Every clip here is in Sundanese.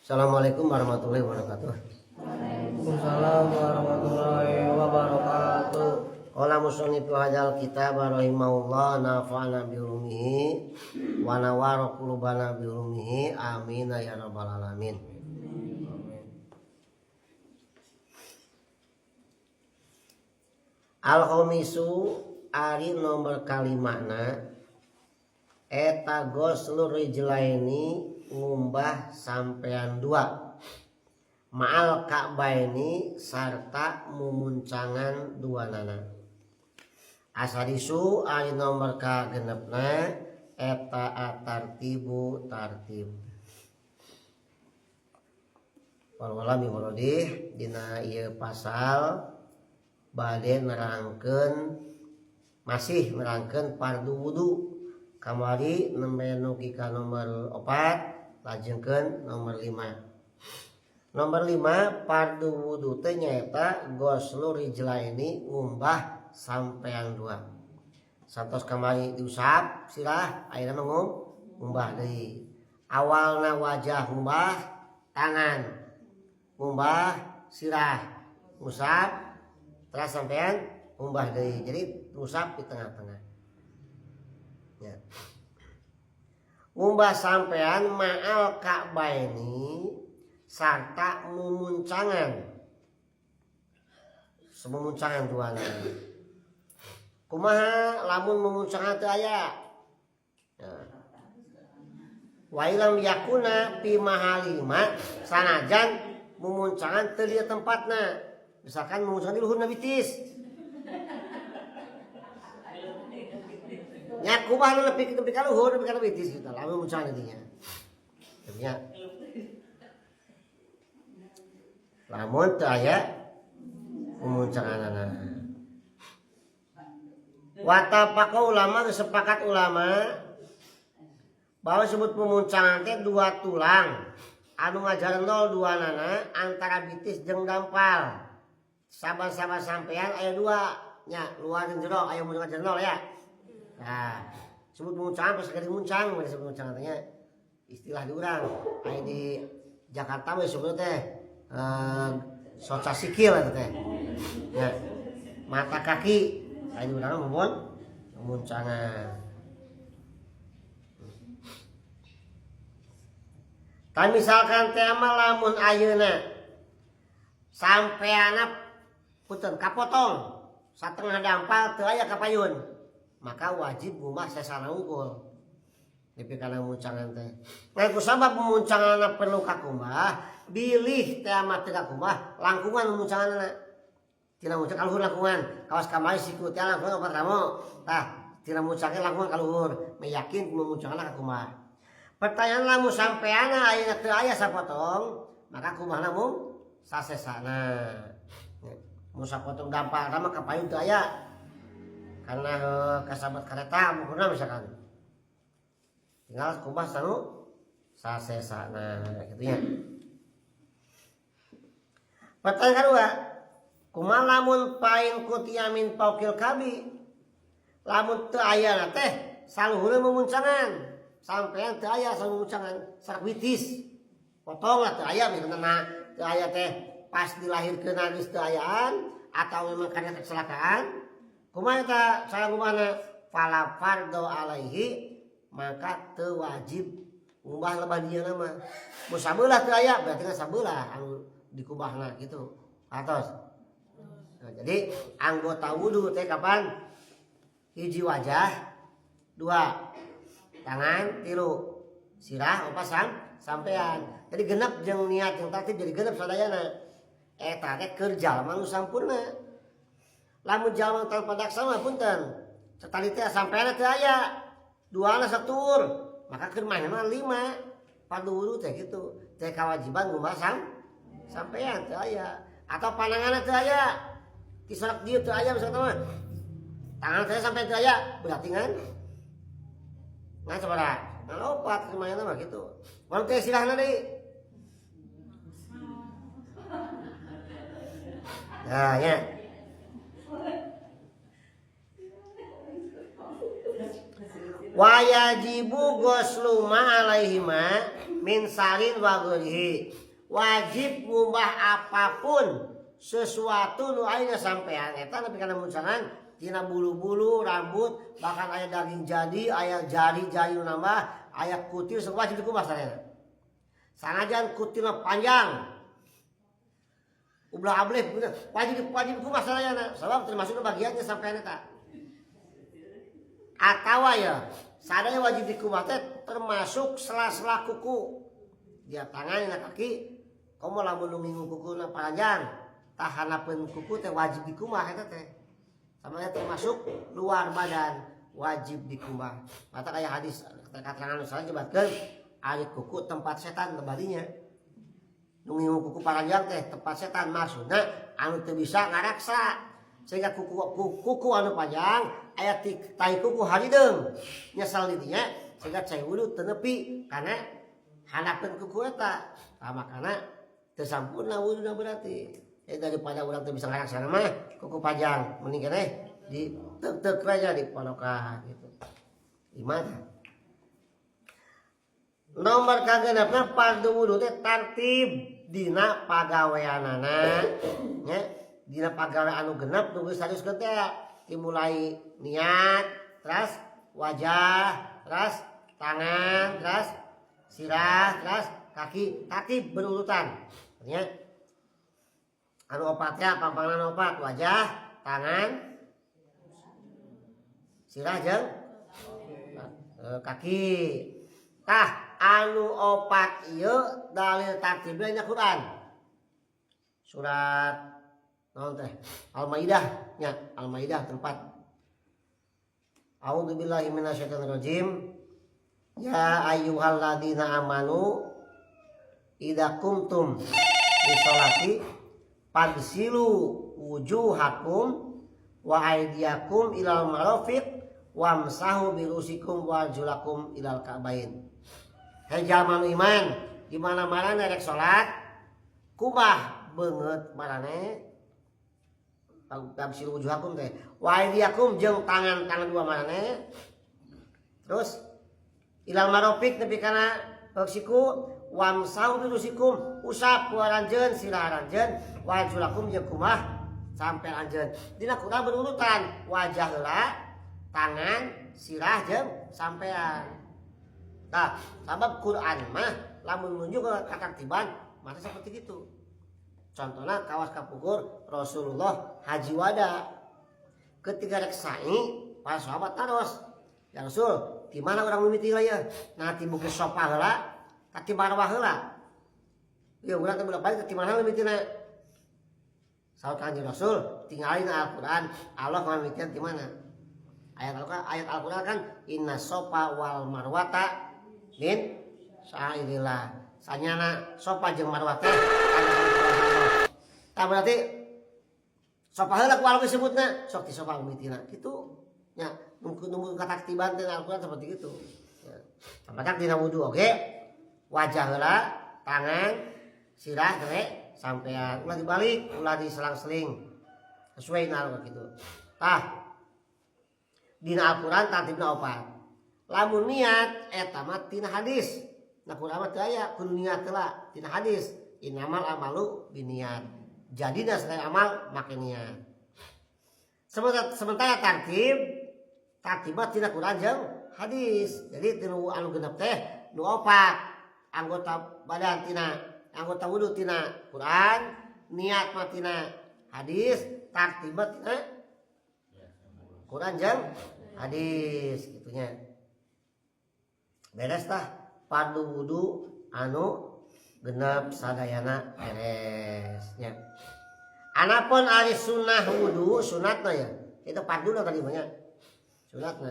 Assalamualaikum warahmatullahi wabarakatuh. Waalaikumsalam warahmatullahi wabarakatuh. Qala musannif hadzal kitab rahimahullah nafa'ana bi ulumihi wa nawwara qulubana bi ulumihi amin ya rabbal alamin. Al-khamisu ari nomor kalimana eta ghuslur rijlaini ngumbah sampean dua ma'al ka'baini sarta mumuncangan dua nana. Asadisu ari nomor kagenepna eta atartibu tartib. Walwala mimurodih dina ieu pasal bade nerangkeun masih nerangkeun fardu wudu. Kamari nembe nugi ka nomor 4 lajengkeun nomor 5. Nomor 5 fardu wudu teh nyaeta ghuslu rijlaini ngumbah sampean dua. Santos kamari diusap sirah ayeuna mah ngumbah deui. Awalna wajah ngumbah, tangan ngumbah, sirah ngusap, terus sampean ngumbah deui. Jadi ngusap di tengah-tengah. Ya. Ngumbah sampean ma'al ka'baini sarta mumuncangan. Semumuncangan duana. Kumaha lamun mumuncangan teu aya? Ya. Wa ilam yakuna fi mahalima sanajan mumuncangan teu di tempatna. Misalkan mumuncangan di luhurna bitis. Nya kumaha lebih nepi ka luhur nepi ka bitis gitu. Lamun mumuncangan dinya. Nya. Lamun teu aya mumuncanganana. Watafaqo ulama sepakat ulama bahwa sebut pemuncangan teh dua tulang anu ngajarendol dua nana antara bitis jeung dampal. Saban-saban sampean aya dua nya luar jeung jero aya mun ngajarendol ya. Nah, sebut pemuncangan pas geuring muncang disebut pemuncangan teh nya. Istilah di urang aya di Jakarta mah disebut teh soca sikil eta teh. Nya, mata kaki aya di urang mah pemuncangan. Tah misalkan teh mah lamun ayeuna sampeana punten kapotong satengah dampal teu aya kapayun, maka wajib ngumbah sesana unggul. Nepi kana muncangan teh. Ngan kusabab muncanganna perlu kakumbah, bilih teh mah teu kakumbah, langkungan muncanganna. Tina muncang ka luhur langkungan, kawas kamari siku teh langkungan opat ramo. Tah, tina muncangna langkungan ka luhur, meyakin muncanganna kakumbah. Pertanyaan lamun sampeana ayeuna teu aya sapotong, maka kumbahna mung sasesana. Mun sapotong dampal mah kapayun teu aya. Karena kasabat kareta mukuna misalkan. Tinggal kumbah sanu sasesana kitu nya. Pertanyaan kedua, kumaha lamun pain kutiamin paukil kabi? Lamun teu aya teh saluhurna memuncangan. Sampean teu aya saluhurna memuncangan, sarak bitis. Potong lah teu aya misalna teu aya teh pas dilahirkeun geus teu ayaan atau memang karena kecelakaan. Kumaha eta cara kumahana? Fala fardo alaihi maka teu wajib ngumbah lebah dia mah. Mun sabelah teu aya berarti kan sabelah anu dikumbahna gitu. Atos. Nah, jadi anggota wudu teh kapan? Hiji wajah, dua tangan, tilu sirah, opat sampean. Jadi genep jeung niat jeung tertib jadi genep sadayana. Eta teh keur jalma nu sampurna. Lamun jalma tanpa daksa mah punten. Satali teh sampean teu aya. Duana satur, maka keur maneh mah 5. Fardu wudu teh kitu. Teh kewajiban ngumbah sampean teu aya. Atau pananganna teu aya. Tisorak dieu teu aya misalkan mah. Tangan saya sampai teu aya, berarti ngan sabaraha? Ngan opat keur manehna mah kitu. Mun teh sirahna deui. Nah, nya. Wajibu ghuslu ma alaihima Min sarin wa ghairihi. Wajib ngumbah apapun sesuatu nu aya sampean eta nepi kana muncangan tina bulu-bulu, rambut, bahkan aya daging jadi, aya jari-jari nu nambah, aya kutil semua wajib dikumbah sadayana. Sanajan kutilna panjang, ublah ableh wajib wajib kumbah sadayana sabab termasuk bagiannya sampean eta. Atawa ya sadaya wajib dikumbah teh termasuk sela-sela kuku dia tangan dina kaki, komo lamun nu ngingu kukuna panjang tah hanapeun kuku teh wajib dikumbah eta teh. Sama termasuk luar badan wajib dikumbah. Mata kayak hadis keterangan misalnya jebatkeun ari kuku tempat setan tebalinya. Nu ngingu kuku panjang teh tempat setan maksudna anu teu bisa ngaraksa sehingga kuku, kuku, kuku anu panjang aya tai kuku harideung nyesel di dinya sehingga cai wudu teu nepi kana hanapeun kuku eta. Tah makana teu sampurna wuduna berarti. Daripada urang teu bisa ngaraksana mah kuku panjang mending keneh di tek-tek aja di ponokan gitu. Gimana? Nomor kagenepna fardu wudu teh tartib dina pagaweanana nya, dina pagawe anu genep nu geus seriuskeun teh dimulai niat, terus wajah, terus tangan, terus sirah, terus kaki, tartib berurutan. Nya anu opat ya, pampangan opat, wajah, tangan, sirah jeung kaki. Tah anu opat ieu dalil tartibna nya Quran. Surat naon teh? Al-Maidah nya, Al-Maidah tempat. A'udzubillahi minasyaitonirrajim. Ya ayyuhalladzina amanu idza qumtum lis-sholati fagsilu wujuhakum wa aydiyakum ilal marafiq wamsahu birusikum wa arjulakum ilal ka'bain. Hei jalma nu iman, di mana-mana rek salat kubah beungeut marane fagsilu wujuhakum teh wa aydiyakum jeung tangan-tangan dua marane, terus ilal marafiq nepi kana siku, wamsahu birusikum usap ku aranjeun sirah aranjeun, wa arjulakum jeung kumah sampai anjeun. Dina Quran berurutan wajah heula, tangan, sirah jeung sampean. Tah, sabab Quran mah lamun nunjuk ke katartiban maka seperti itu. Contohnya kawas kapungkur Rasulullah haji wada. Ketika rek sa'i, para sahabat taros, "Ya Rasul, di mana urang mimiti ya?" Nah, ti Bukit Sofa heula, ka ti Marwah heula. Ya urang teh bolak-balik ti mana mimitina? Saur Kanjeng Rasul, tinggalin Al-Qur'an, Allah ngamimitian di mana? Ayat Al-Qur'an, ayat Al-Qur'an kan inna sofa wal marwata min syairillah. Sanyana sofa jeung marwah teh tah berarti sofa heula ku Allah disebutna, sok ti sofa mimitina. Kitu nya nunggu nunggu katartiban teh Al-Qur'an seperti itu. Ya. Sampai dina wudu oge wajah heula, tangan, sirah teh sampean ulah dibalik, ulah diselang-seling. Sesuai dengan gitu. Tah dina Al-Qur'an tartibna opat. Lamun niat eta mah tina hadis. Nah Qur'an mah teu aya kudu niat heula tina hadis. Innamal amalu binniyat. Jadina segala amal make niat. Sementara tartib tartib mah tina Qur'an jeung hadis. Jadi tina anu genep teh nu opat anggota badan tina anggota wudu tina Quran, niat mah tina hadis, tartib mah tina Quran jeung hadis gitunya. Beres tah fardu wudu anu genep sadayana beres nya. Anapun ari sunnah wudu sunatna ya. Itu farduna tadi banyak. Sunatna.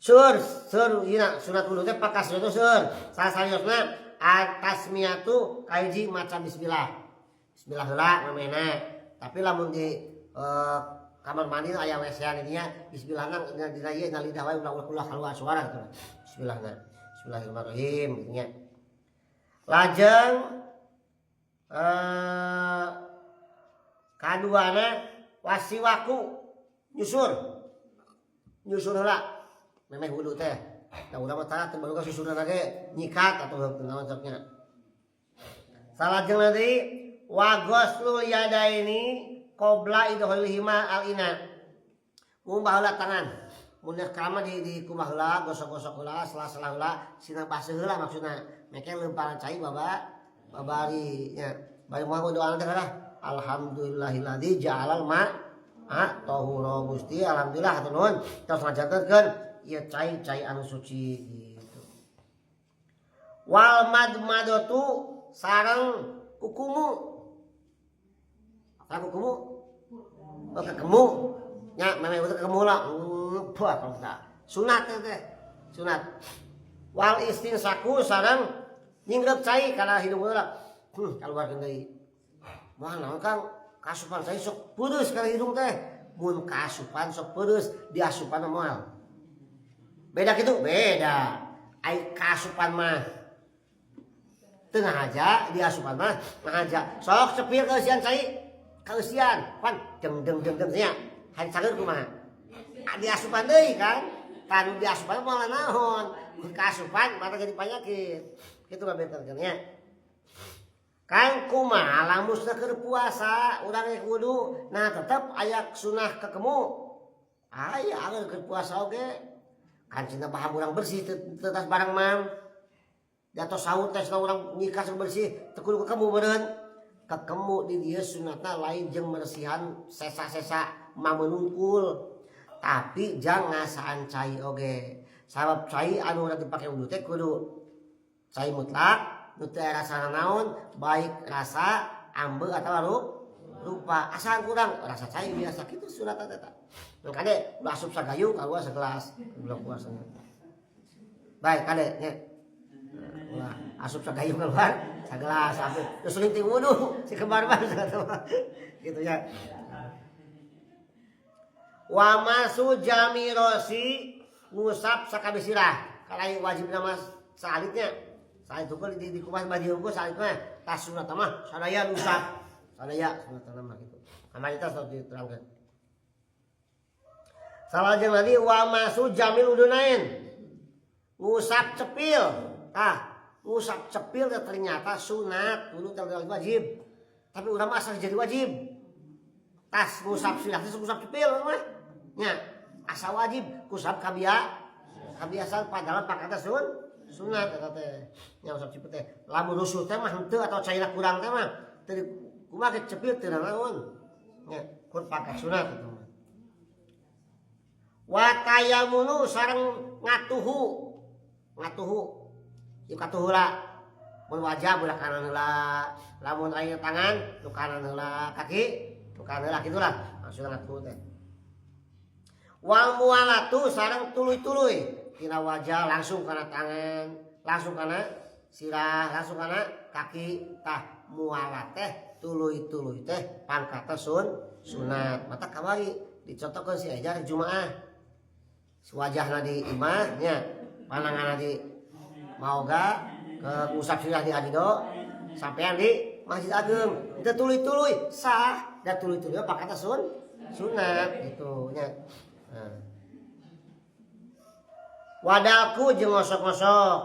Sur, sur, iya, sunat wudu teh pakas itu sur. Salah sariosna atasmiyatu kahiji maca bismillah. Bismillah heula namina. Tapi lamun di kamar mandi aya WC-an dinya bismillahna dina ieu na lidah wae ulah ulah keluar suara gitu. Bismillahna. Bismillahirrahmanirrahim gitu nya. Lajeng kaduana wasiwaku nyusur. Nyusur heula memeh wudu teh. Da urang mah tah teu baru susurna ge nyikat atau naon soknya. Salajengna deui wa ghuslul yadaini qabla idkhalihima al ina. Ngumbah heula tangan. Mun krama di kumbah heula, gosok-gosok heula, sela-sela heula, sina baseuh heula maksudna. Meke leumparan cai baba babari nya. Bari moal doa teh lah. Alhamdulillahilladzi ja'alal ma'a tahura. Gusti alhamdulillah hatur nuhun tos ngajantenkeun ieu cai-cai anu suci gitu. Wal madmadatu sareng kukumu. Apa kukumu? Oh, kekemu. Nya memang itu kekemu lah. Buah kalau tak. Sunat teh. Sunat. Wal istinsaku sareng nyingrep cai kana hidung heula. Kaluarkeun deui. Wah, naon Kang? Kasupan cai sok peureus kana hidung teh. Mun kasupan sok peureus, diasupan mah moal. Beda kitu? Beda. Ai kasupan mah teu ngahaja, diasupan mah ngahaja. Sok cepil kaeusian cai. Kaeusian, pan deng deng deng deng nya. Han cager kumaha? Diasupan deui kan? Tanu diasupan moal naon. Mun kasupan mata jadi penyakit. Kitu ngabeterkeun nya. Kang kumaha lamun keur puasa urang rek wudu, nah tetep aya sunah kekemu. Aya angeur keur puasa oge. Kan cenah bahan urang bersih teu tas barang mam. Jatuh sahur teh cenah urang nyikas bersih teu kudu kekemu meureun. Kekemu di dieu sunatna lain jeung meresihan sesa-sesa mamenungkul. Tapi jang ngasaan cai oge. Sabab cai anu urang dipake wudu teh kudu cai mutlak nu teu aya rasana naon, baik rasa, ambeu atawa rupa. Asaan kurang rasa cai biasa kitu sunatna teh ta. Kade ulah asup sagayung kaluar segelas bulan puasanya. Baik kade nya. Ulah asup sagayung keluar segelas sampai terus seling ti wudu si kembar mah gitu ya. Wa masu jamirosi ngusap sakabeh sirah. Kalau wajib nama salitnya. Salit hukum di kupas baju hukum salit mah tas sunat mah sadaya ngusap. Sadaya sunat mah gitu. Kamari teh sok diterangkeun. Salajeng lagi wa masu jamil udunain. Ngusap cepil. Tah, ngusap cepil teh ternyata sunat, kudu teh wajib. Tapi urang mah asa jadi wajib. Tas ngusap sirah teh ngusap cepil mah. Nya, asa wajib kusap kabiasaan padahal pakatna sunat eta teh. Nya ngusap cepil teh. Lamun rusuh teh mah henteu atau cairna kurang teh mah teu kumaha ge cepil teu naon. Nya, kur pakat sunat eta mah. Wa tayamunu sareng ngatuhu. Ngatuhu. Ieu katuhu heula. Mun wajah belah kanan heula, lamun aya tangan nu kanan heula, kaki nu kanan heula kitulah maksudna ngatuhu teh. Wal muwalatu sareng tuluy-tuluy tina wajah langsung kana tangan, langsung kana sirah, langsung kana kaki. Tah mualat teh tuluy-tuluy teh pangkatna sunat. Mata kamari dicontohkeun si Ejar Jumaah. Wajahna di imah nya, pananganna di Maoga, ke ngusap sirah di Adido, sampean di Masjid Agung. Itu tuluy-tuluy sah, da tuluy-tuluy pangkatna sunat gitu nya. Nah. Wadalku jeung ngosok-ngosok.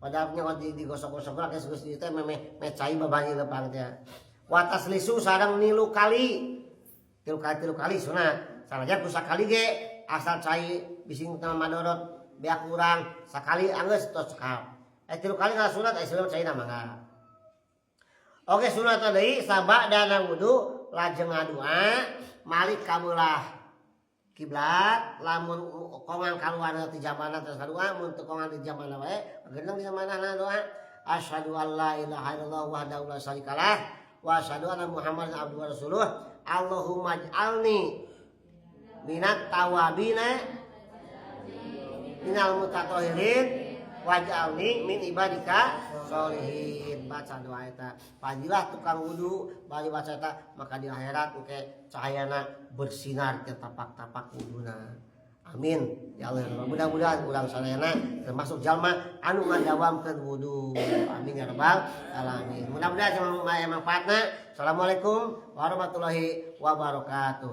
Wadalnya digosok-gosok lah geus geus teh memeh mecai babani lepang teh. Watas lisu sareng nilu kali. Tilu kali tilu kali sunat. Sanajan ku sakali ge asal cai bising teh madorot beak kurang sakali anggeus tos cekap. Tilu kali kana sunat sebelum cai na mangga. Oke sunat deui sabak dana wudu lajeng ngadua malik kabelah kiblat lamun kongan kaluar ti jamana terus ngadua mun teu kongan di jamana wae geneng di jamana doa asyhadu alla ilaha illallah wahdahu la syarikalah wa asyhadu anna muhammadan abduhu wa rasuluh Allahumma ij'alni minat tawabina minal mutatahhirin waj'alni min ibadika sholihin. Baca doa eta pajilah tukang wudu bari baca eta maka di akhirat engke cahayana bersinar ke tapak-tapak wuduna. Amin ya Allah ya Rabbal. Mudah-mudahan urang sadayana termasuk jalma anu ngadawamkeun wudu. Amin ya rabbal alamin. Mudah-mudahan aya manfaatna. Assalamualaikum warahmatullahi wabarakatuh.